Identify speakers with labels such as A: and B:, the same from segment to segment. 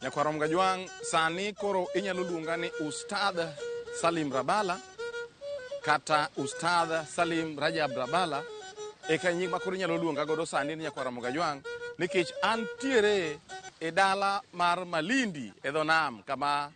A: Nyakwar Omgajwang', sani koro inyalo luonga ni Ustadh Salim Rabala kata Ustadh Salim Rajab Rabala eka nying ma koro inyalo luonga godo sani ni Nyakwar Omgajwang' nikech antiere e dala mar Malindi e dho nam kama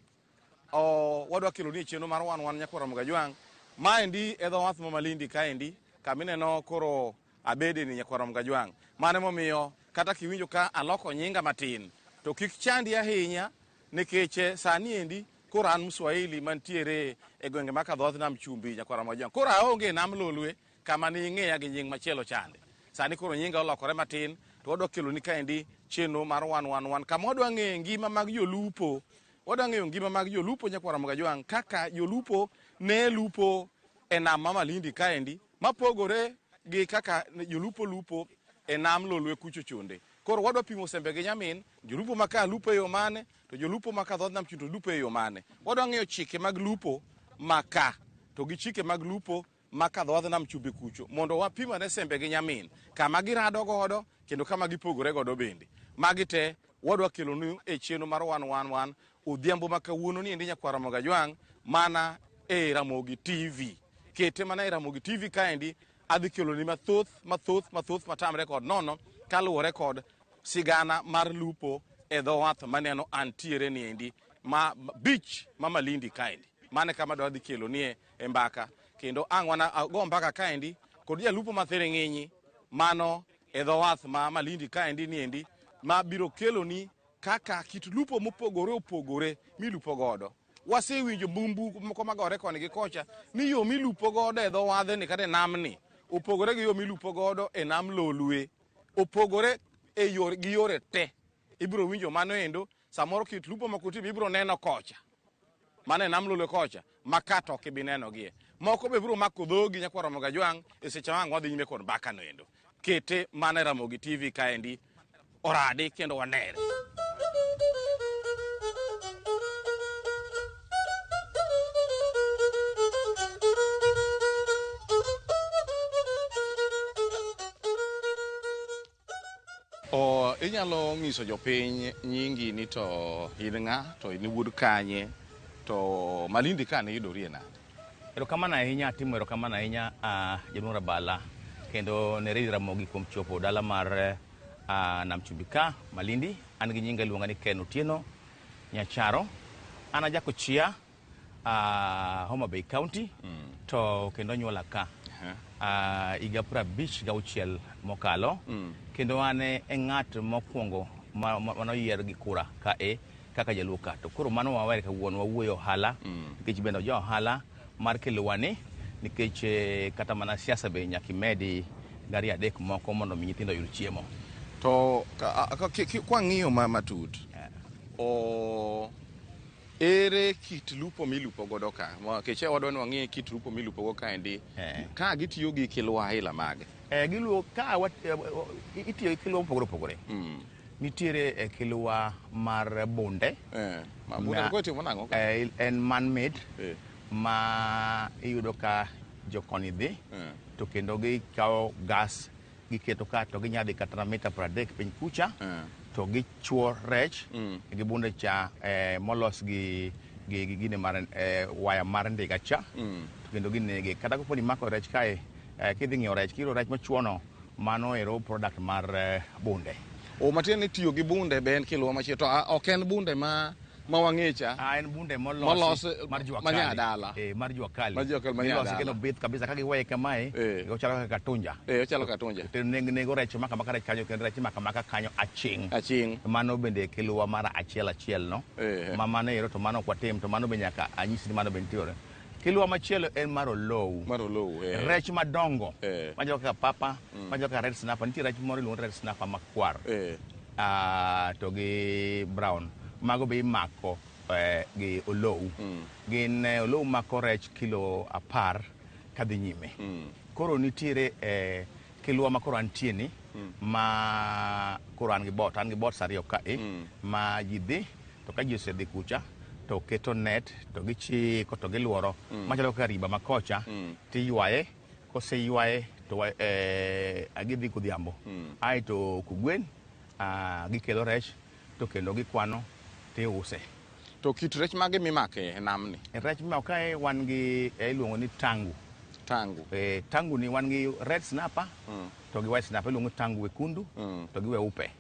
A: o, wadwa kelo ni chenro mar wan wan Nyakwar Omgajwang'. Maendi e dho wath ma Malindi kaendi kama ineno koro abede ni Nyakwar Omgajwang'. Mano emomiyo kata kiwinjo ka aloko nyinga matin to kik chandi ahinya nikech sani endi koro an Mswahili mantiere e gwenge ma kadhoth nam chumbi Nyakwar Omgajwang'. Koro aonge e nam Lolwe kama ning'eya gi nying machielo chande. Sani koro nyinga olokore matin to wadwa keloni kaendi chenro mar wan wan wan kama wadwa ng'eyo ngima mag jolupo. Wadwa ng'eyo ngima mag jolupo Nyakwar Omgajwang' kaka jolupo ne lupo e nam ma Malindi kaendi mapogore gi kaka jolupo lupo e nam Lolwe kucho chonde. Koro wadwa pimo sembe gi nyamin, jolupo ma ka lupo e yo mane, to jolupo ma ka dhoth nam chumbi to lupo e yo mane. Wadwa ng'eyo chike mag lupo ma ka to gi chike mag lupo ma ka dhoth nam chumbi kucho mondo wapim ane sembe gi nyamin kama girado godo kendo kama gipogore godo bende. Magi te wadwa kelonu e chenro mar wan wan wan odhiambo ma kawuono ni endi Nyakwar Omgajwang' mana e Ramogi TV. Kete mana e Ramogi TV kaendi adhi keloni mathoth mathoth mathoth matamre kod nono kaluwore kod sigana mar lupo e dho wath maneno antiere ni endi ma beach ma Malindi kaendi. Mano e kama adwa dhi kelonie e mbaka kendo ang' wana ago mbaka kaendi kod jalupo ma thiring'inyi mano e dho wath ma Malindi kaendi ni endi ma biro keloni kaka kit lupo mopogore opogore milupo godo. Wasewinjo mbumbu moko magore koni gi kocha ni yo milupo godo e dho wadhni kata e namni opogore gi yo milupo godo e nam Lolwe. Opogore e yore gi yore te. Ibiro winjo mano endo samoro kit lupo moko nitie ibiro neno kocha. Mano e nam Lolwe kocha ma ka to ok ibi nenogie. Moko be biro mako dhogi Nyakwar Omgajwang' e seche ma ang' wadhi nyime kod mbaka no endo. Kete mana e Ramogi TV kaendi oradi kendo wanere. O, inyalo nyiso jopiny nyingi ni to in ng'a to in wuod kanye to Malindi ka niyudorie nade?
B: Erokamano ahinya, atimo erokamano ahinya Jaduong' Rabala kendo ne Radio Ramogi kuom chopo dala mar Nam Chumbi ka Malindi. An gi nyinga iluonga ni Ken Otieno Nyacharo. An ajakochia Homa Bay County to kendo onyuola ka higa 56 mokalo kendo an e ng'at mokwongo manoyier gi kura ka e kaka jaluo ka. To koro mano wawere kawuono wawuoyo ohala nikech bende oja ohala mar kelo wani nikech kata mana siasa be nyaka imedi gari adek moko mondo mi nyithindo oyud chiemo.
A: To kwang'iyo ma matut o ere kit lupo milupo godo ka? Nikech wadwa ni wang'e kit lupo milupo go kaendi. Ka gitiyo gi kilwa aila mage?
B: Giluwo ka itiyo gi kilwa mopogore opogore. Nitiere kilwa mar bunde.
A: Ma bunde ko itimo nang'o?
B: En man made ma iyudo ka jokoni dhi to kendo gikawo gas giketo ka to ginyadhi kata mita 30 piny kucha to gichuo rech gi bunde cha molos gi gine mar waya mar ndiga cha to kendo ginege. Kata kopo ni imako rech kae kidhi ng'iewo rech kiyudo rech mochuono mano ero product mar bunde.
A: O matiende ni tiyo gi bunde be en kilwa machielo to ok en bunde ma wang'e cha.
B: En bunde molosi mar jua kali.
A: Manyadala.
B: Mar jua kali.
A: Mar jua kali manyadala.
B: Milosi kendo bith kabisa ka giweye kamae ochalo kaka katunja.
A: Ochalo katunja.
B: To nego rech maka maka rech kanyo kendo rech maka maka kanyo aching'.
A: Aching'.
B: Mano bende kilwa mar achiel achiel no. Ma mano ero to mano ok watim to mano be nyaka anyisi ni mano be nitiere. Kilwa machielo en mar olou.
A: Mar olou.
B: Rech madongo. Machalo kaka papa, machalo kaka red snapper. Nitie rech moro iluongo ni red snapper makwar. To gi brown. Mago be imako gi olou. Gin olou mako rech kilo 10 kadhi nyime. Koro nitiere kilwa ma koro antie ni ma koro an gi bot, an gi bots ariyo kae ma ji dhi to ka ji osedhi kucha to keto net to gichiko to giluoro machalo kaka riba ma kocha tiywaye koseywaye to gidhi kodhiambo aeto kogwen gikelo rech to kendo gikwano Tiuse.
A: To kit rech mage mimake e namni?
B: Rech mimako kae wan gi iluongo ni tangu.
A: Tangu.
B: Tangu ni wan gi red snapper to gi white snapper iluongo ni tangu wekundu to gi weupe.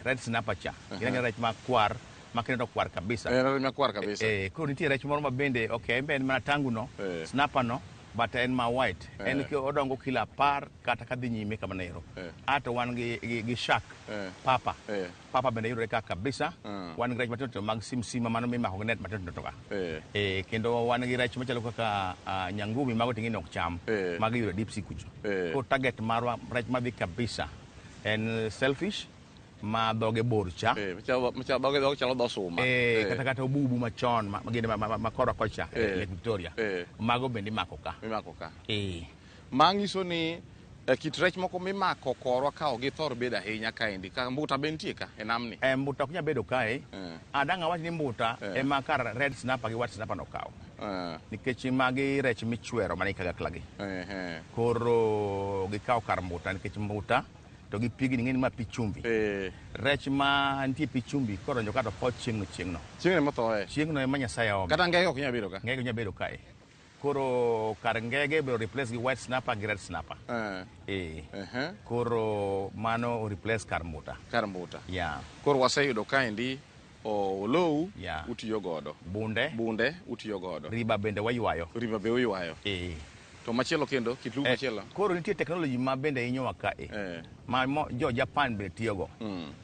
B: Red snapper cha gin rech makwar ma kendo to kwar kabisa.
A: Rech makwar kabisa.
B: Koro nitie rech moro ma bende okay en be en mana tangu no, snapper no, but en ma white. En odongo kilo 10 kata kadhi nyime kamano ero. Ato wan gi shark, papa. Papa bende yudore ka kabisa. Wan gi rech matindo tindo mag simsima mano mimako gi net matindo tindo ka. Kendo wan gi rech machalo kaka nyangumi mago ting'e ni ok cham. Mago iyudo e deep sea kucho. Koro target marwa rech madhi kabisa en shellfish ma dhoge bor cha.
A: Machalo dhoge chalo dho suma.
B: Kata obubu machon ma gin ma korwa kocha Lake Victoria. Mago bende imako ka.
A: Imako ka. Ma nyiso ni kit rech moko mimako korwa ka ok githor bedo ahinya kaendi. Ka mbuta be nitie ka e namni?
B: Mbuta ok nyal bedo kae. Adang' awach ni mbuta ema kar red snapper gi white snapper nokawo. Nikech magi rech michwero mane kagakla gi. Koro gikawo kar mbuta nikech mbuta to gi pigni ing'e ni ma pi chumbi. Rech ma nitie pi chumbi kodonjo ka to tho chieng'no chieng'no.
A: Chieng'no ema othoe.
B: Chieng'no ema Nyasaye ome.
A: Kata ngege ok nyal bedo ka.
B: Ngege ok nyal bedo kae. Koro kar ngege ibiro replace gi white snapper gi red snapper. Koro mano o replace kar mbuta.
A: Kar mbuta.
B: Yeah.
A: Koro waseyudo kaendi olou utiyo godo.
B: Bunde.
A: Bunde utiyo godo.
B: Riba bende waywayo.
A: Riba be uywayo. To machielo kendo, kit lupo machielo.
B: Koro nitie technology ma bende hinyowa kae. Ma jo Japan bende tiyogo.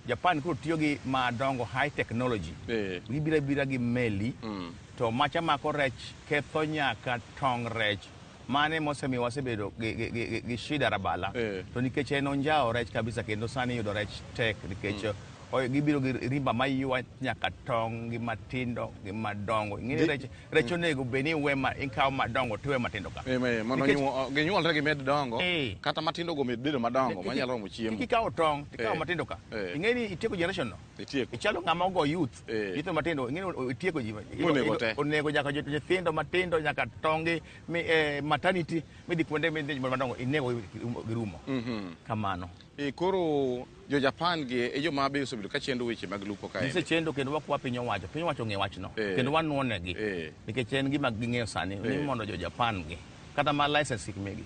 B: Japan koro tiyo gi madongo high technology. Gibiro abira gi meli. To macha mako rech ketho nyaka tong rech. Mane mosemiyo wasebedo gi shida Rabala. To nikech en onjawo rech kabisa kendo sani yudo rech tek nikech gibiro gi rimba maywa nyaka tong' gi matindo gi madongo. Ing'e ni rech onego bed ni iwe ma ikawo madongo tiwe matindo ka.
A: Mondo ginyuolre gimed dongo, kata matindo go med bedo madongo manyalo romo chiemo.
B: Kik ikawo tong' tikawo matindo ka. Ing'e ni itieko generation no.
A: Itieko.
B: Ichalo ng'ama ogo youth. Nyithindo matindo ing'e ni itieko ji.
A: Monego te.
B: Onego nyaka nyithindo matindo nyaka tong' gi maternity midhi kuonde midhi madongo inego girumo. Kamano.
A: Koro jo Japan gi e joma be osebedo ka chendo weche mag lupo kae.
B: Gisechendo kendo wakwa piny owacho. Piny owacho ong'e wachno. Kendo wanuonegi. Nikech en gima ging'eyo sani ni mondo jo Japan gi kata ma license kik migi.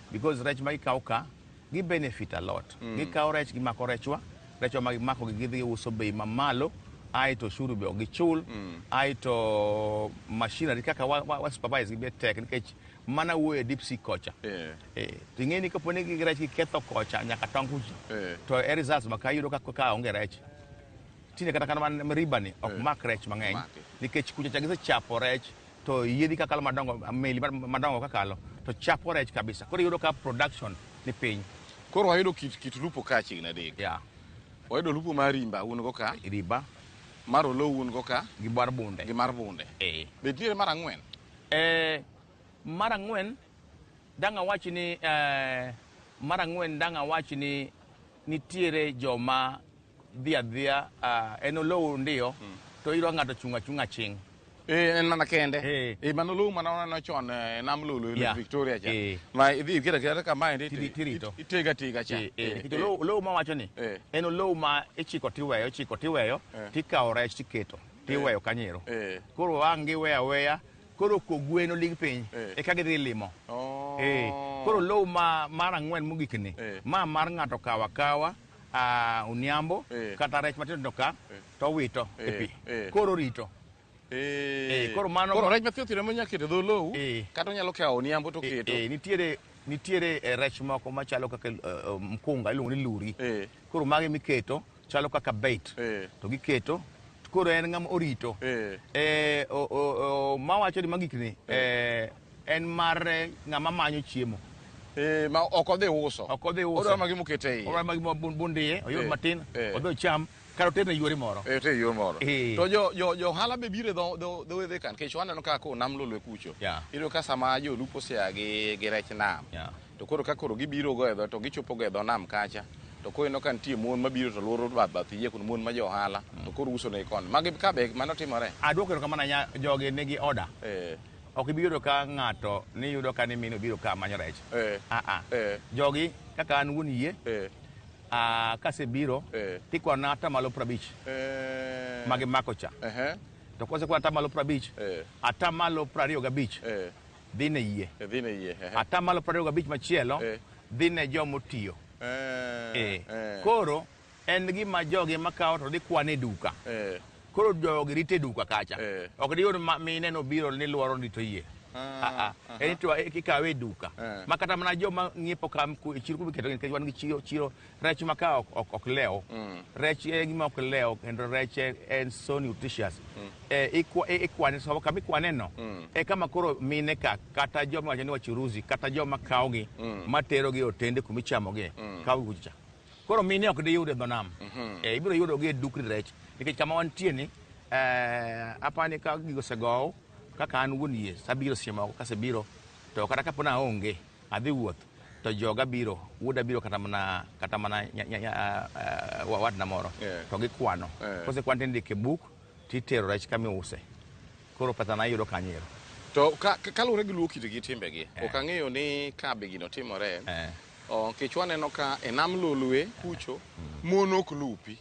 B: Because rech ma gikawo ka gi benefit a lot. Gikawo rech gimako rechwa. Rechwa ma gimako gi gidhi uso bei mamalo. Aeto ushuru be ok gichul. Aeto machinery kaka wa supervise gi be tek nikech mana wuoyo e deep sea kocha. To ing'e ni kapo ni gi rech giketho kocha nyaka tong' kucho. To e results ma ka iyudo ka onge rech. Tinde kata kata man riba ni ok mak rech mang'eny.
A: Maki.
B: Nikech kucho cha gisechapo rech to yiedhi kakalo madongo, meli madongo kakalo to chapo rech kabisa. Koro iyudo ka production ni piny.
A: Koro wayudo kit lupo ka chiegni adek. Wayudo lupo mar rimba un go ka.
B: Riba.
A: Mar olou un go ka.
B: Gi mar bunde.
A: Gi mar bunde. Be nitiere mar ang'wen?
B: Mar ang'wen dang' awach ni mar ang'wen dang' awach ni nitiere joma dhi adhiya, en olou ndiyo, to iyudo ng'ato chung' achung'a ching'.
A: En mana kende. Mano olou mane waneno chon nam Lolwe, Lake Victoria cha. Ma idhi iketa aketa kama endi
B: Tirito.
A: Itega tega cha.
B: Nikech olou mawacho ni, en olou ma ichiko tiweyo, ichiko tiweyo, tikawo rech tiketo, tiweyo kanyo. Koro ang' giweyo aweya, koro kogwen oling piny, eka gidhi limo. Koro olou mar ang'wen mogik ni, ma mar ng'ato kawo akawa, oniambo, kata rech matindo tindo ka, to owito e pi. Koro orito. Koro mano
A: Koro rech mathindo thindo ema onyalo keto e dho olou, kata onyalo kawo oniambo to oketo.
B: Nitiere rech moko machalo kaka mkunga iluongo ni luri. Koro magi miketo chalo kaka bait. To giketo, koro en ng'ama orito. Mawacho ni magik ni, en mar ng'ama manyo chiemo.
A: Ma ok odhi uso.
B: Ok odhi uso.
A: Odwaro magi mokete iye.
B: Odwaro magi bundiye, oyud matin, odhi ocham, kata oterne yuore moro.
A: Otere yuore moro. To jo ohala be biro e dho wedhe ka, nikech waneno ka koro nam Lolwe kucho. Iyudo ka sama jolupo osea gi rech nam, to koro ka koro gibiro go e dho, to gichopo go e dho nam kacha, to koro ineno ka nitie mon mabiro to luoro bath yie kuno, mon ma jo ohala, to koro uso negi koni. Magi ka be mano timore?
B: Aduoko erokamano ahinya, jogi nigi order. Ok ibi yudo ka ng'ato ni yudo ka ni mine obiro ka manyo rech. Jogi kaka an wuon yie, Kasebiro tikwana 50% magimako cha. To kosekwan 50%, 25% dhi ne yie. 25% machielo dhi ne jomotiyo. Koro en gima jogi makawo to dhi kwane e duka. Koro jogi rito e duka kacha. Ok diyud mine no biro ni luoro ni to yie. En to ikawe e duka. Ma kata mana joma ng'iepo kam e chiro kuma iketo nikech wan gi chiro rech ma ka ok lew. Rech en gima ok lew kendo rech en so nutritious. Ikwane so kama ikwane no e kama koro mine ka kata joma wacho ni wachuruzi kata joma kawogi materogi e otende kuma ichamogie kawogi kucha. Koro mine ok diyud e dho nam. Ibiro yudogi e dukni rech nikech kama wantie ni apani ka gigo osegow kaka an wuon yie sabiro seche moko kasebiro to kata kapo ni aonge adhi wuoth to joga biro wuoda biro kata mana wadna moro to gikwano. Kosekwan to indiko e buk titero rech kama iuse. Koro pesa na iyudo kanyo ero.
A: To kaluwore gi luo kitgi gi timbegi, ok ang'eyo ni ka be gino timore. Nikech waneno ka e nam Lolwe kucho mon ok lupi.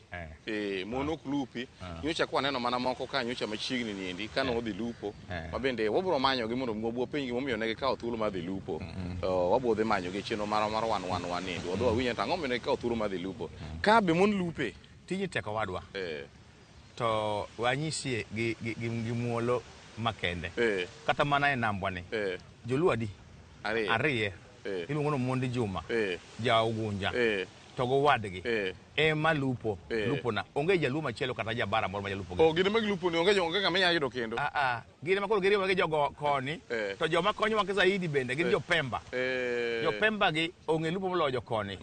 A: Mon ok lupi. Nyocha kwaneno mana moko ka nyocha machiegni niendi ka nodhi lupo. Ma bende wabiro manyogi mondo wapenjgi momiyo ne gikawo thuolo mar dhi lupo. Wabiro dhi manyogi chenro mar wan niendi. Wadhi wawinj to ang'o momiyo ne gikawo thuolo mar dhi lupo. Ka be mon lupe?
B: Tijni tek owadwa. To wanyisie gi muolo makende. Kata mana e nambwa ni. Joluo adi? Ariyo. Iluongo ni Mondi Juma, ja Ugunja, to gowadgi ema lupo lupo na. Onge jaluo machielo kata jabara moro ma jalupo.
A: Gin ema gilupo ni onge ng'ama inyalo yudo kendo.
B: Gin ema koro giriwo gi jogo koni to joma konyowa zaidi bende gin jo Pemba. Jo Pemba gi ong'e lupo moloyo jokoni.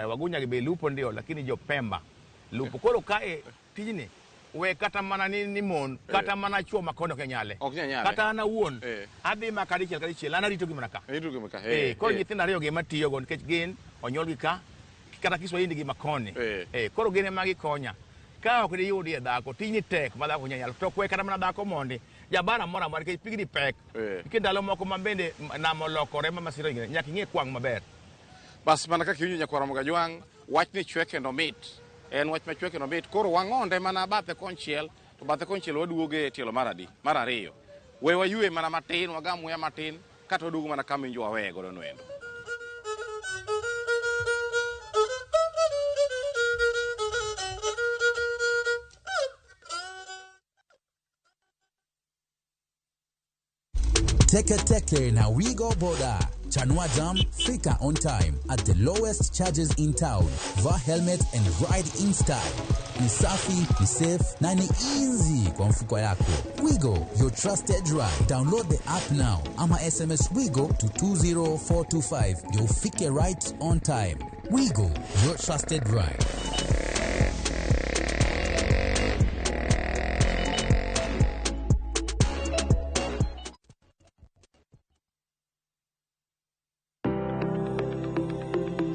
B: Wagunya gi be lupo ndio lakini jo Pemba lupo. Koro kae tijni we kata mana ni mon kata mana chuo ma koni ok nyale. Kata an awuon adhi maka dichiel ka dichiel an arito gi mana ka. Koro nyithindo ariyo gi ema tiyogo nikech gin onyuolgi ka kata Kiswahili gi makoni. Koro gin ema gikonya. Ka ok diyudie dhako tijni tek ma dhako nyalo to kwe kata mana dhako mondi jabara moro amora nikech pigni pek. Nikech ndalo moko ma bende nam olokore ma masira nyaka ing'e kwang' maber.
A: Bas mana kaka iwinjo nyakwar Ramogi Ajwang', wachni chwe kendo mit. En wach machwe kendo mit. Koro wang'onde mana bathe konchiel, to bathe konchiel waduoge e tielo mar adi? Mar ariyo. We waywe mana matin, wagam muya matin, kata waduogo mana kama winjo waweye godo noendo.
C: Teke Teke na Wigo Boda. Chanua Jam, fika on time at the lowest charges in town. Vaa helmet and ride in style. Ni safi, ni safe na ni easy kwa mfuko yako. Wigo, your trusted ride. Download the app now ama SMS Wigo to 20425 ndio ufike right on time. Wigo, your trusted ride.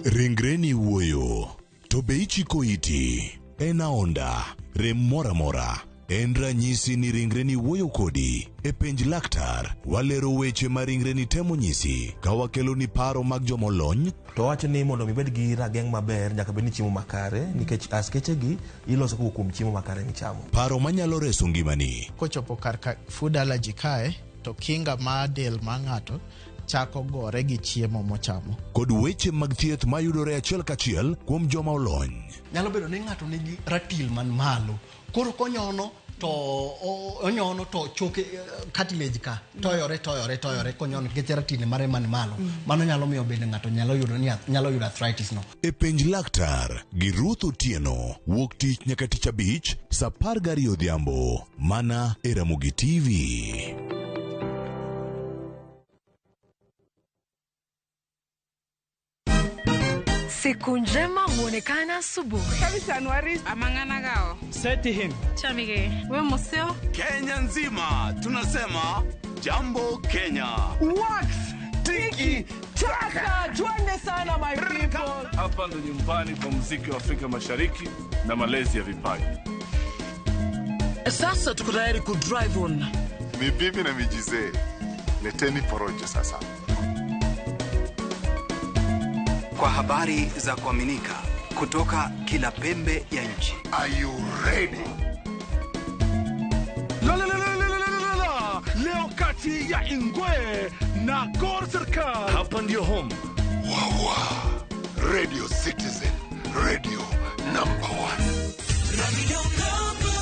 D: Ringreni wuoyo, to be ichiko iti? En aonda, rem moro amora. En ranyisi ni ringreni wuoyo kodi. E penj laktar, walero weche ma ringreni temo nyisi ka wakeloni paro mag jomolony.
E: To wacho ni mondo mi ibed gi rageng' maber nyaka bed ni chiemo makare nikech askeche gi iloso kowuok kuom chiemo makare michamo.
D: Paro manyalo reso ngimani.
F: Kochopo kar ka food allergy kae to kinga mar del mar ng'ato chako gore gi chiemo mochamo.
D: Kod weche mag thieth mayudore achiel kachiel kuom joma olony.
G: Nyalo bedo ni ng'ato nigi ratil man malo koro konyono to onyono to choke cartilage ka toyore toyore toyore konyono nikech ratil mare man malo. Mano nyalo miyo bende ng'ato nyalo yudo ni nyalo yudo arthritis no.
D: E penj laktar gi Ruth Otieno wuok tich nyaka tich abich saa 12 odhiambo mana e Ramogi TV.
H: Siku njema huonekana asubuhi.
I: Amang'anagao.
H: Chamige.
I: We museo.
J: Kenya nzima tunasema jambo Kenya.
K: Wax tiki taka, twende sana my people.
L: Hapa ndo nyumbani kwa muziki wa Afrika Mashariki na malezi ya vipaji.
K: Sasa tuko tayari ku drive on.
M: Ni bibi na mijizee, leteni porojo sasa.
N: Kwa habari za kuaminika,
J: Kutoka kila pembe ya nchi.
M: Are you ready?
L: La, la, la, la, la, la, la, la. Leo kati ya Ingwe na Gor Serikal. Hapa ndio home.
M: Wawa. Radio Citizen. Radio number 1.
N: Radio number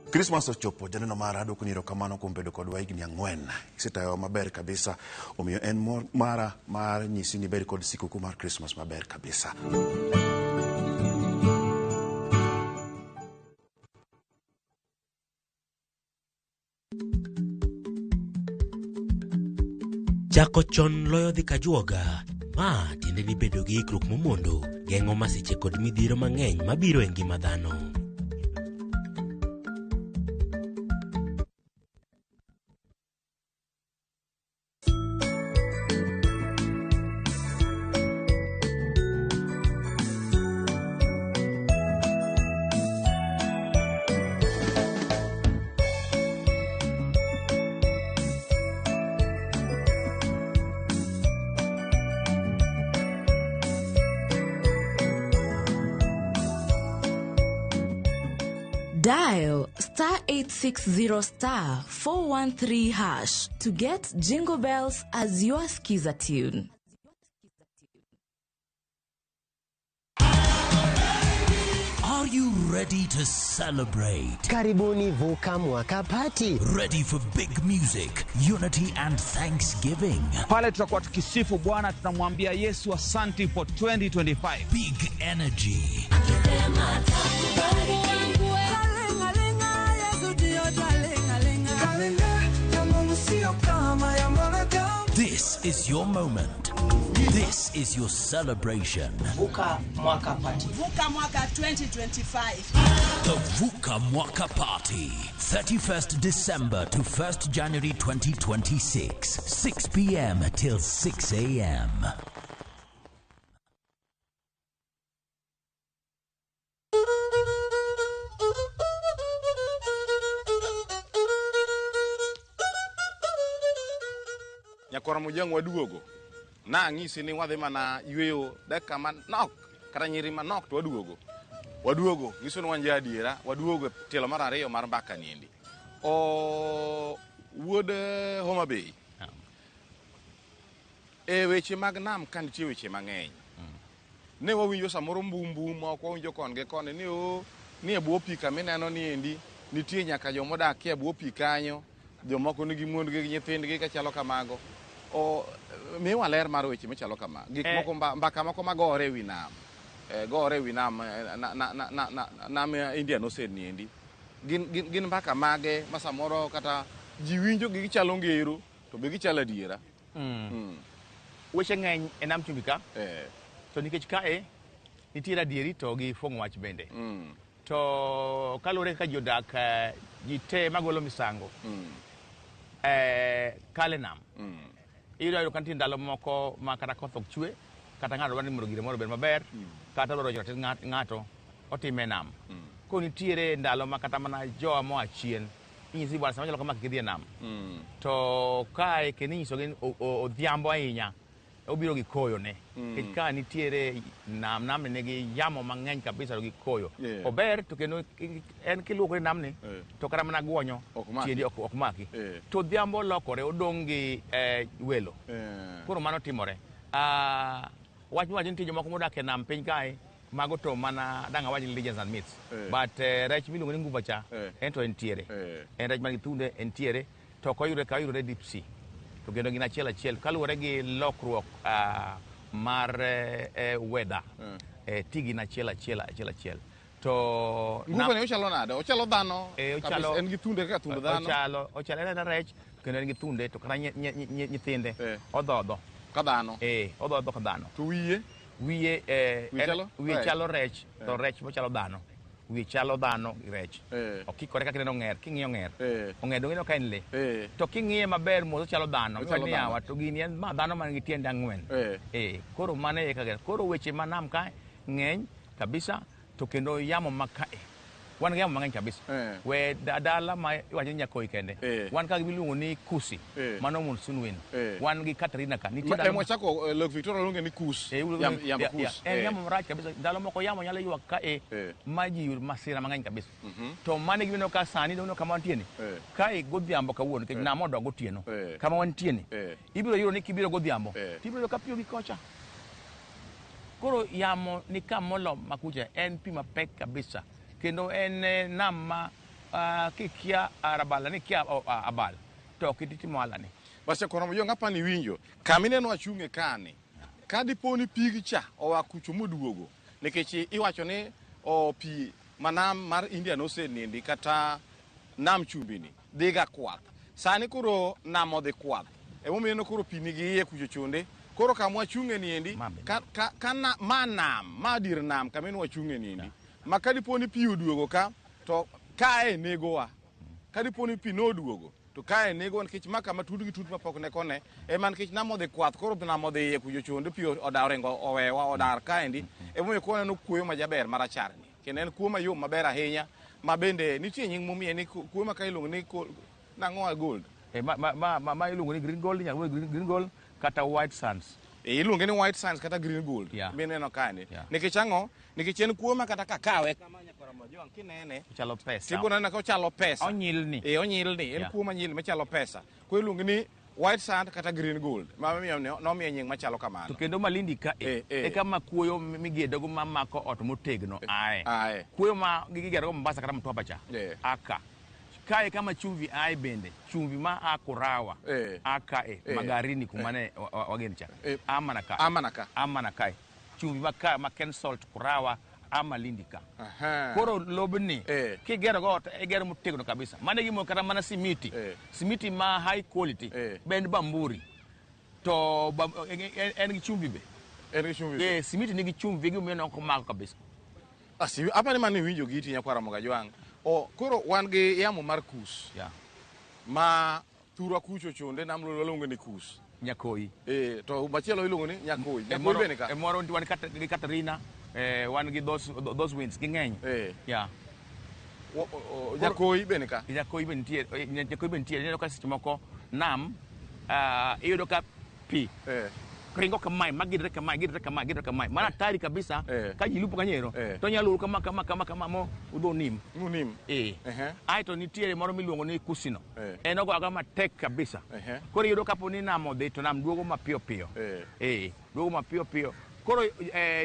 N: 1.
O: Christmas ochopo janeno mara adwoko ni erokamano kuom bedo kodwa higni 4. Isetayowa maber kabisa, omiyo en mor mara mar nyisi ni ibed kod sikuku mar Christmas maber kabisa.
P: Chako chon loyo dhi kajuoga. Ma tiende ni bedo gi ikruok momondo geng'o masiche kod midhiero mang'eny mabiro e ngima dhano.
Q: Dial star 860 star 413 hash to get Jingle Bells as your skiza tune.
P: Are you ready to celebrate?
R: Karibuni Vuka Mwaka Party.
P: Ready for big music, unity and thanksgiving.
S: Pale tutakuwa tukisifu Bwana, tunamwambia Yesu asante for 2025.
P: Big energy. This is your moment. This is your celebration.
K: Vuka Mwaka Party. Vuka Mwaka 2025.
P: The Vuka Mwaka Party. 31st December to 1st January 2026. 6 p.m. till 6 a.m.
A: Nyakwara Mojang waduogo. Na ang'isi ni wadhi mana yweyo dakika manok kata nyiri manok to waduogo. Waduogo, nyiso ni wan jo adiera, waduogo tielo mar ariyo mar mbaka niendi. O wuod Homa Bay. E weche mag nam ka nitie weche mang'eny. Ne wawinjo samoro mbumbu moko wawinjo kon gi koni ni o ni e bwo pi kama ineno ni endi nitie nyaka jomodak e bwo pi kanyo, jomoko nigi mondgi gi nyithindgi kachalo kamago. O miwa ler mar weche machalo kama. Gik moko mbaka moko magore ewi nam. Gore ewi nam nam Indian Ocean ni endi. Gin mbaka mage ma samoro kata ji winjo gi gichalo ngero to be gichalo adiera.
B: Weche ng'eny e nam chumbi ka. To nikech kae nitiere adieri to gi fuong'o wach bende. To kaluwore kaka ji odak, ji te magolo misango kale nam. Iyudo ka nitie ndalo moko ma kata koth ok chwe, kata ng'ato dwaro ni mondo gire moro obed maber, kata dwaro ratich ng'ato otime e nam. Koro nitiere ndalo ma kata mana jowa moa chien inyisi bwana sama chalo kama kik idhi e nam. To kae kendo inyisogi ni odhiambo ahinya obiro gi koyo ne. Nikech ka nitiere nam, namni nigi yamo mang'eny kabisa to gi koyo. Ober to kendo en kiluokori namni to kata mana gwonyo tiendi ok maki. To odhiambo lokore odong' gi welo. Koro mano timore. Wach miwacho ni nitie jomoko modak e nam piny kae, mago to mana dang' awach ni legends and myths. But rech miluongo ni nguva cha, en to entiere. En rech man gi thunde entiere, to ok oyudre ka oyudore deep sea. To kendo gin achiel achiel kaluwore gi lokruok mar weather. Ti gin achiel achiel achiel achiel. To
A: Nguva ni ochalo nade? Ochalo dhano?
B: Ochalo,
A: en gi thunde kaka thund dhano.
B: Ochalo en rech kendo en gi thunde to kata nyithinde odhodho.
A: Ka dhano.
B: Odhodho ka dhano.
A: To wiye?
B: Wiye wiye chalo rech, to rech mochalo dhano. Wiye chalo dhano gi rech. Okikore kaka ineno ong'er, king'iyo ong'er. Ong'er donge ineno ka en lee. To king'iye maber mos ochalo dhano.
A: Ochalo
B: Ni
A: dhano.
B: yawa to gini en ma dhano man gi tiende 4. Koro mano e kaka. Koro weche ma nam ka ng'eny kabisa to kendo yamo ma kae Wan gi yamo mang'eny kabisa. We dala ma iwacho ni Nyakoi kende. Wan ka gimiluongo ni Kusi. Mano monsoon wind. Wan gi Katrina ka. Nitie ndalo
A: Ema wachako Lake Victoria luonge ni Kus. Yamb Kus.
B: En yamo marach kabisa. Ndalo moko yamo nyalo ywak ka e ma ji yud masira mang'eny kabisa. To mano e gima ka sani ineno kama wantie ni. Kae godhiambo kawuono nikech nam odok gotieno. Kama wantie ni. Ibiro yudo ni kibiro godhiambo. Tibiro yudo ka pi ogik kocha. Koro yamo ni kamolo makucha en pi mapek kabisa. Kendo en nam ma kikia Rabala ni kia abal to ok itimo ohala ni.
A: Bas kono mojong apani winjo kama ineno achung'e kani ka dipo ni pig cha oa kucho moduogo nikech iwacho ni o pi manam mar Indian Ocean niendi kata nam chumbi ni dhiga kwath. Sani koro nam odhi kwath. Emomiyo ineno koro pi nigi iye kucho chonde. Koro kama wachung'e niendi ka ma nam ma dir nam kama ineno wachung'e niendi. Ma ka dipo ni pi oduogo ka to kae negowa. Ka dipo ni pi noduogo to kae negowa nikech ma kama tut gi tut mapok ne kone ema nikech nam odhi kwath koro nam odhi iye kucho chonde pi odar oringo owewa odar kaendi. Emomiyo koro waneno kuoyo majaber marachar ni. Kendo en kuoyo mayom maber ahinya ma bende nitie nying momiye ni kuoyo ma ka iluongo ni nang'o gold.
B: Ma iluongo ni green gold, inyalo luonge green gold kata white sands.
A: Iluonge ni white sands kata green gold. Mineno kaeni. Nikech ang'o? Nikech en kuoyo ma kata kakawe kama nyakwara Mojwang' kinene
B: ochalo pesa.
A: Tibiro neno ka ochalo pesa.
B: Onyilni.
A: Onyilni. En kuoyo manyilni machalo pesa. Koro iluonge ni white sand kata green gold. Ma miyo nomiye nying machalo kamano.
B: To kendo Malindi ka e kama kuoyo migedogo mamako ot motegno ae. Kuoyo ma gigerogo Mombasa kata Mtwapa cha. Aka. Kae kama chumvi ae bende. Chumvi ma a Kurawa. Aka Magarini kuma ne wagen cha. Amanaka.
A: Amanaka.
B: Amanaka. Chumvi ma ka ma Ken Salt Kurawa ama Lindi ka. Koro lobni kigero go ot igero motegno kabisa. Mano e gimomiyo kata mana simiti. Simiti ma high quality bend Bamburi. To en gi chumvi be.
A: En gi chumvi be.
B: Simiti nigi chumvi gimomiyo ok omako kabisa.
A: Apani mano iwinjo giti nyakwara Mogajwang'. Koro wan gi yamo mar kus. Ma thurwa kucho chonde nam lolwe waluongo ni kus.
B: Nyakoi.
A: To machielo iluongo ni Nyakoi. Nyakoi bende ka.
B: Moro wan gi Katarina, wan gi those winds ging'eny.
A: Nyakoi bende ka.
B: Nyakoi be nitie, Nyakoi be nitie. Ineno ka seche moko nam iyudo ka pi ringo kamae magidre kamae gidre kamae gidre kamae. Mana hatari kabisa ka ji lupo kanyero to nyalo luwo kama kama kama kama mo udho nim.
A: Nim.
B: Aeto nitiere moro miluongo ni Kusino. En ogo aga matek kabisa. Koro iyudo kapo ni nam odhi to nam duogo mapiyo piyo. Duogo mapiyo piyo. Koro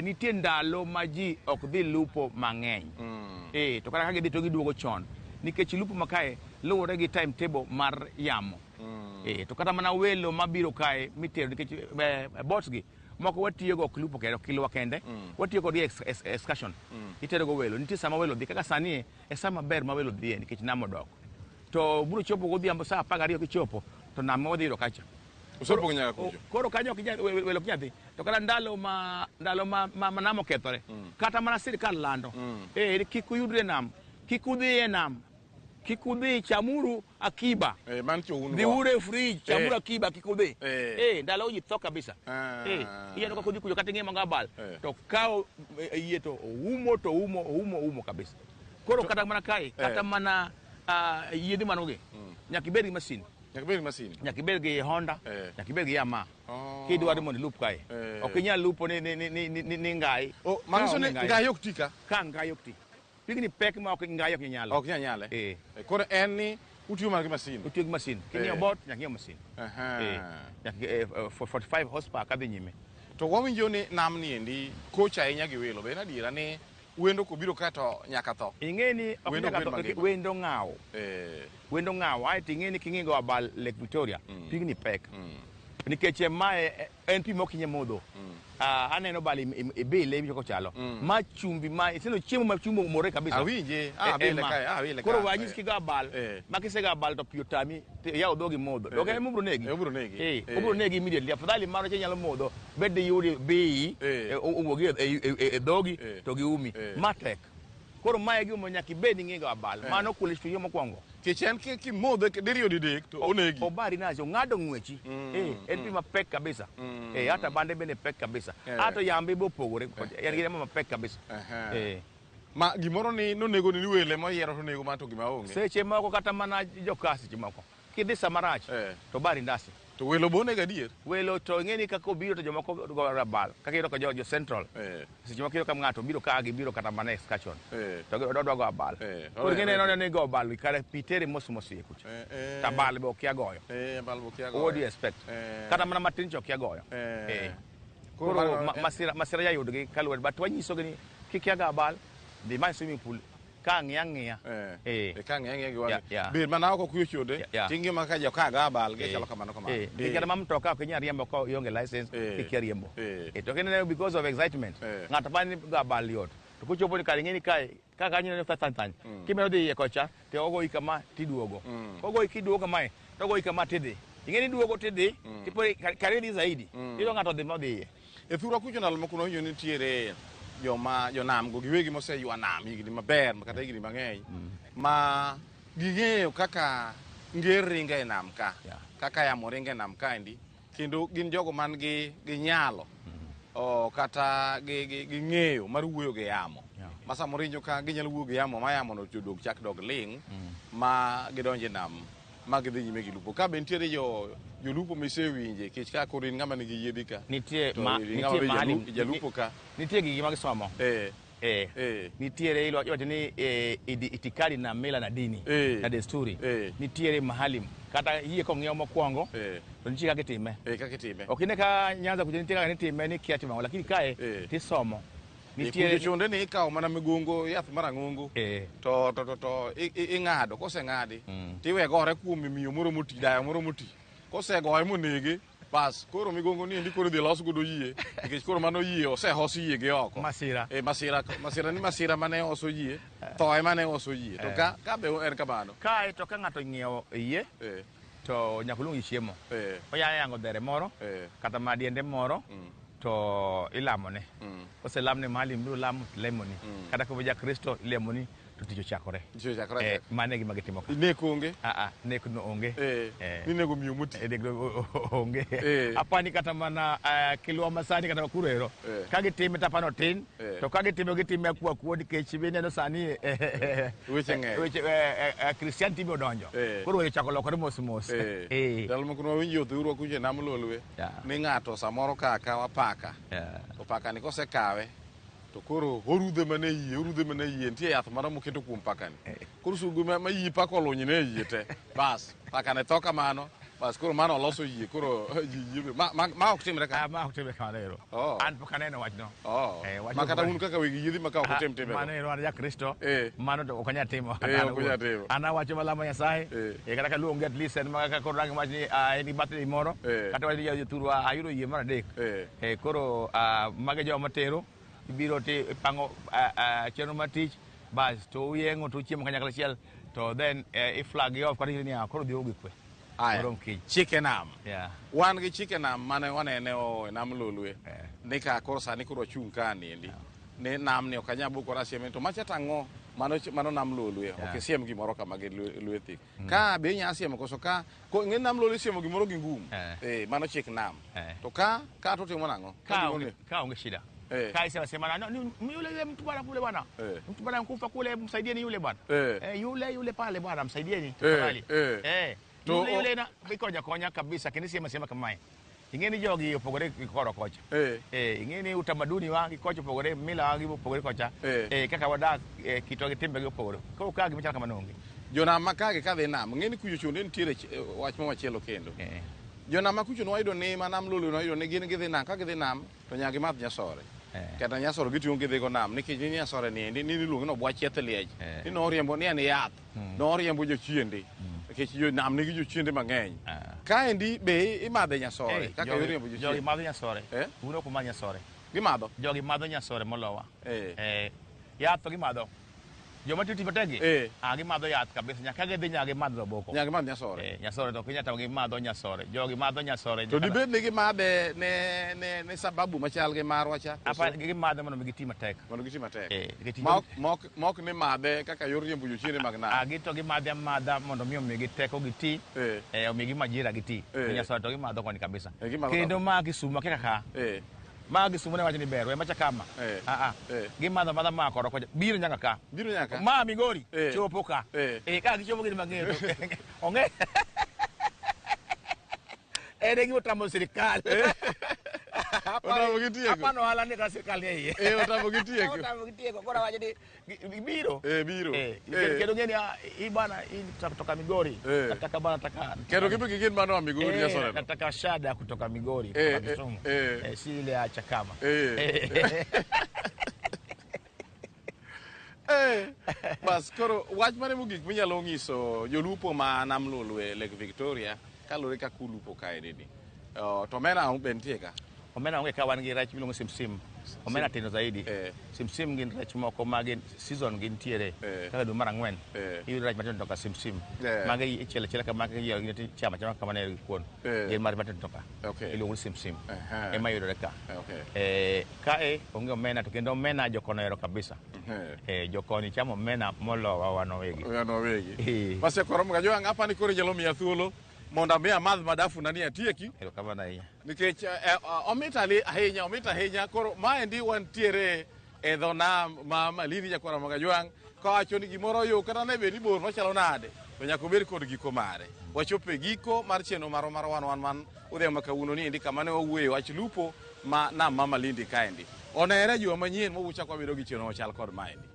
B: nitie ndalo ma ji ok dhi lupo mang'eny. To kata ka gidhi to giduogo chon. Nikech lupo ma kae luwore gi timetable mar yamo. To kata mana welo mabiro kae mitero nikech boats gi moko watiyogo ok lupo kende, ok kilwa kende. Watiyo kodgi excursion. Itero go welo. Nitie sama welo dhi kaka sani e sama ber ma welo dhiye nikech nam odok. To biro chopo godhiambo saa 12 kichopo to nam wadhi yudo kacha.
A: Usepogo nyaka kucho.
B: Koro kanyo ok inyal welo ok nyal dhi. To kata ndalo ma nam okethore. Kata mana sirkal lando. Kik uyudre nam. Kik udhi e nam. Kik udhi chamuru akiba. Dhiuru e fridge chamuru akiba kik udhi. Ndalo ji tho kabisa. Ineno ka kodhi kucho kata ing'e mago abal. To kawo yie to oumo to oumo oumo oumo kabisa. Koro kata mana kae kata mana yiedhi mano gi. Nyaka ibed gi masin.
A: Nyaka ibed gi masin.
B: Nyaka ibed gi Honda. Nyaka ibed gi Yamaha. Kidwaro mondo ilup kae. Ok inyal lupo ni ngai.
A: Manyiso ni ngai ok ti ka.
B: Ka ngai ok ti. Pigni pek ma ok ngai ok nyalo.
A: Ok nyal nyale. Koro en ni utiyo mana gi masin.
B: Utiyo gi masin. King'iyo bot nyaka ing'iew masin. Nyaka 45 horsepower kadhi nyime.
A: To wawinjo ni nam ni endi koch ahinya gi welo. Be en adiera ni wendo kobiro ka to nyaka tho?
B: Ing'e ni ok nyaka tho. Wendo ng'awo. Wendo ng'awo. Aeto ing'e ni king'iyo abal Lake Victoria, pigni pek. Nikech mae en pi mok inyal modho. Aneno bali ibile iwinjo kochalo. Ma chumbi ma iseno chiemo ma chumbi omore kabisa.
A: Awinje. Abile kae, abile kae.
B: Koro wanyisi kigo abal. Ma kisego abal to pi otami, yawo dhogi modho. Dhoge ema obiro negi.
A: Obiro negi.
B: Obiro negi immediately. Afadhali mano cha inyalo modho, bed di yudi bii, owuogi e dhogi to giumi. Ma tek. Koro mae e gima nyaka ibed ni ing'iyo abal. Mano qualification mokwongo.
A: Kech en kimodhe diriyo didek to onegi.
B: Obari nacho ng'ado ng'wechi. En pi mapek kabisa. Hata bande bende pek kabisa. Hata yambe be opogore. En gi yamo mapek kabisa.
A: Ma gimoro ni nonego ni wele moyiero to nego mana to gima onge.
B: Seche moko kata mana joka seche moko kidhi sama rach to bari ndasi.
A: To welo bo onego adier?
B: Welo to ing'e ni kaka obiro to jomoko go rabal. Kaka iyudo ka jo Central. Seche moko iyudo ka ng'ato obiro ka gibiro kata mana excursion. To odwa go abal. Koro ing'e ni en oneno ni go abal kare pi tere mos mos iye kucha. To abal be okia goyo.
A: Abal be okia goyo.
B: What do you expect? Kata mana matin cha okia goyo. Koro masira jayudgi kaluwore but wanyisogi ni kik ia go abal, dhi many swimming pool ka ng'iya ng'iya.
A: Ka ng'iya ng'iya gi wang'i. Bed mana oko kuyo chode, ting'iyo mana ka joka go abal gichalo kamano kamano.
B: Nikech kata ma mtoka ok inyal riembo ka ionge license, ikia riembo. To kineno because of excitement, ng'ato paro ni go abal yot. To kochopo ni kare ing'e ni kae, ka kanyo ineno thany thany. Kimedo dhi iye kocha, to ogoyi kama tiduogo. Kogoyi kiduogo kamae, to ogoyi kama tidhi. Ing'e ni duogo tidhi, tipo kare idhi zaidi. Iyudo ng'ato odhi modhi iye.
A: E thurwa kucho ndalo moko nowinjo ni nitiere joma jonam go giwegi moseywa nam higni maber kata higni mang'eny ma ging'eyo kaka nger ringo e nam ka, kaka yamo ringo e nam kaendi, kendo gin jogo man gi nyalo kata gi ng'eyo mar wuoyo gi yamo. Ma samoro injo ka ginyalo wuoyo gi yamo ma yamo no dog chak dog ling' ma gidonjo e nam ma gidhi nyime gi lupo. Ka be nitiere jolupo misewinje kech ka koro in ng'ama nigi yiedhi ka.
B: Nitie nitie mahali
A: jalupo ka.
B: Nitie gigi ma gisomo. Nitiere iwacho ni itikadi na mila na dini na desturi. Nitiere mahali kata yie kong'iew mokwongo to nitie kaka itime.
A: Kaka itime.
B: Ok ine ka Nyanza kucha nitie kaka itime ni kia timo lakini kae tisomo.
A: Nitie chonde ni ikawo mana migongo yath mar ang'ongo to ing'ado koseng'adi tiwe gore kuom miyo moro moti dayo moro moti kosegoye monege bas koro migongo ni endi koro idhi los godo yie nikech koro mano yie osehos yie gi oko
B: masira
A: masira ni masira mane oso yie thoe mane oso yie to ka be en kamano
B: kae to ka ng'ato ong'iewo yie to nyaka oluong chiemo oya yango dhere moro kata madiende moro to ilamone. Koselamne mahali mbiro lamo lemoni. Kata ka ja Kristo ilemoni to tich ochakore. Mano e gima gitimo ka.
A: Nek onge?
B: Nek no onge.
A: Ninego miyo moti?
B: Nek onge. Apani kata mana kilwa masani kata kurero. Ka gitime to apani otin. To ka gitime gitime akuo akuo nikech ineno sani
A: weche ng'eny.
B: Weche Christianity be odonjo. Koro weche ochako lokore mos mos.
A: Ndalo moko nwawinjo jothurwa kucho e nam Lolwe ni ng'ato samoro ka kawa paka. To paka ni kosekawe to koro orudhe mana e yie, orudhe mana e yie, nitie yath moro moketo kuom pakani. Koro sugu ma yie paka oluny ne e yie te. Bas, pakane tho kamano, bas koro mano oloso yie, koro ji yie. Ma ok timre ka.
B: Ma ok timre kamano ero. An pok aneno wachno.
A: Ma kata un kaka weg yiedhi ma ka ok utim timbe.
B: Mano ero an ja Kristo. Mano to ok anyal timo. An awacho malamo Nyasaye. Kata kaluonge at least en ma ka koro dang' wach ni en gi birthday moro. Kata wach ni jothurwa ayudo yie mar 3. Koro mage joma tero. Ibiro ti ipango chenro mar tich bas to uyeng'o to uchiemo kanyakla achiel to then i flag off kata ni koro dhi gi kwe.
A: Chike nam. Wan gi chike nam mane wanene e nam Lolwe. Ni ka koro sani koro wachung' ka niendi. Ni nam ni ok anyal bukora siem to macha tang'o mano nam Lolwe ok isiem gimoro kama gi lwethi. Ka be inya siemo koso ka ng'e nam Lolwe isiemo gimoro gi ngum. Mano chik nam. To ka to timo nang'o?
B: Ka onge shida. Kai sema sema na yule mtu bwana kule bwana. Mtu bwana mkufa kule msaidieni yule bwana. Yule pale bwana msaidieni tafadhali. Yule yule na ikonya konya kabisa kini sema sema kama ingeni jogi opogore koro kocha. Ingeni utamaduni wangi kocha opogore mila wangi opogore kocha. Kaka wadak kitwa gi timbe gi opogore. Koro ka gimichalo kamano onge.
A: Jonam ma kagi kadhi nam ng'eni kucho chonde nitiere wach machielo kendo. Jonam ma kucho nwayudo ni ma nam Lolwe nwayudo ni gin gidhi nam ka gidhi nam to nyaka gimadh nyasore. Kata nyasore giting'o gidhigo nam nikech ni nyasore niendi ni iluongo ni obwach chieth liech. Ni noriembo ni en yath. Noriembo jochiende. Nikech nam nigi jochiende mang'eny. Kaendi be imadhe nyasore kaka iriembo jochiende.
B: Jogi madho nyasore. Un ok umadh nyasore.
A: Gimadho?
B: Jogi madho nyasore molowa. Yath to gimadho. Joma tiyo tich matek gi? Gimadho yath kabisa. Nyaka gidhi nyaka gimadh roboko.
A: Nyaka gimadh nyasore.
B: Nyasore to ok inyal tamo gimadho nyasore. Jogi madho nyasore.
A: To dibed ni gimadhe ne sababu machal gi marwa cha?
B: Apa gimadhe mondo mi giti matek.
A: Mondo giti matek. Ma ok ni madhe kaka yor riembo jochiende mag nam.
B: Gin to gimadhe amadha mondo mi omigi teko giti. Omigi majira giti. To nyasore to gimadho koni kabisa. Kendo ma Kisumu kaka ka. Ma Kisumu ne wacho ni ber, we macha kama. Ah ah. Gimadho amadha ma koro kocha. Biro nyaka ka.
A: Biro nyaka.
B: Ma Migori chopo ka. Eh, ka gichopo gin mang'eyo. Ong'e. En e gima otamo sirikal.
A: Otamo gi tieko.
B: Apano ohala ni ka sirikal ni e iye.
A: Eh, otamo gi tieko.
B: Otamo gi tieko. Koro awacho ni biro.
A: Eh, biro.
B: Eh, kendo ng'e ni ah, hii bana hii kutoka Migori. Nataka bana nataka.
A: Kendo gibe gigin mano wa Migori
B: Eh,
A: Nyasoreno.
B: nataka shada kutoka Migori, kutoka Kisumu. Eh, si ile ya Chakama.
A: Bas koro wach mane mogik minyalo nyiso jolupo ma Nam Lolwe Lake Victoria kaluwore kaka ulupo kaendi ni. To omena be nitie ka?
B: Omena onge ka wan gi rech miluongo simsim. Omena tindo zaidi. Simsim gin rech moko ma gin season gintiere kaka dwe mar ang'wen. Iyudo rech matindo ka simsim. Magi ichielo achiela kama iyiero gi chamo achama kamano gi kuon. Gin mar matindo ka. Iluongo ni simsim. Ema yudore ka. Kae onge omena to kendo omena jokono ohero kabisa. Jokoni chamo omena molowa wan wawegi.
A: Wan wawegi. Bas koro Mgajwang' apani koro inyalo miya thuolo mondo ami amadh madafu na ni atieki.
B: Erokamano ahinya.
A: Nikech omit ahinya, omit ahinya. Koro maendi wantiere e dho nam ma Malindi nyakwara Mgajwang' kawacho ni gimoro yo kata ne bed ni bor machalo nade to nyaka obed kod giko mare. Wachopo e giko mar chenro marwa mar wan wan man odhiambo ma kawuono ni endi kama ne wawuoye wach lupo ma nam ma Malindi kaendi. Onere juma manyien mawuchako wabedo gi chenro machal kod maendi.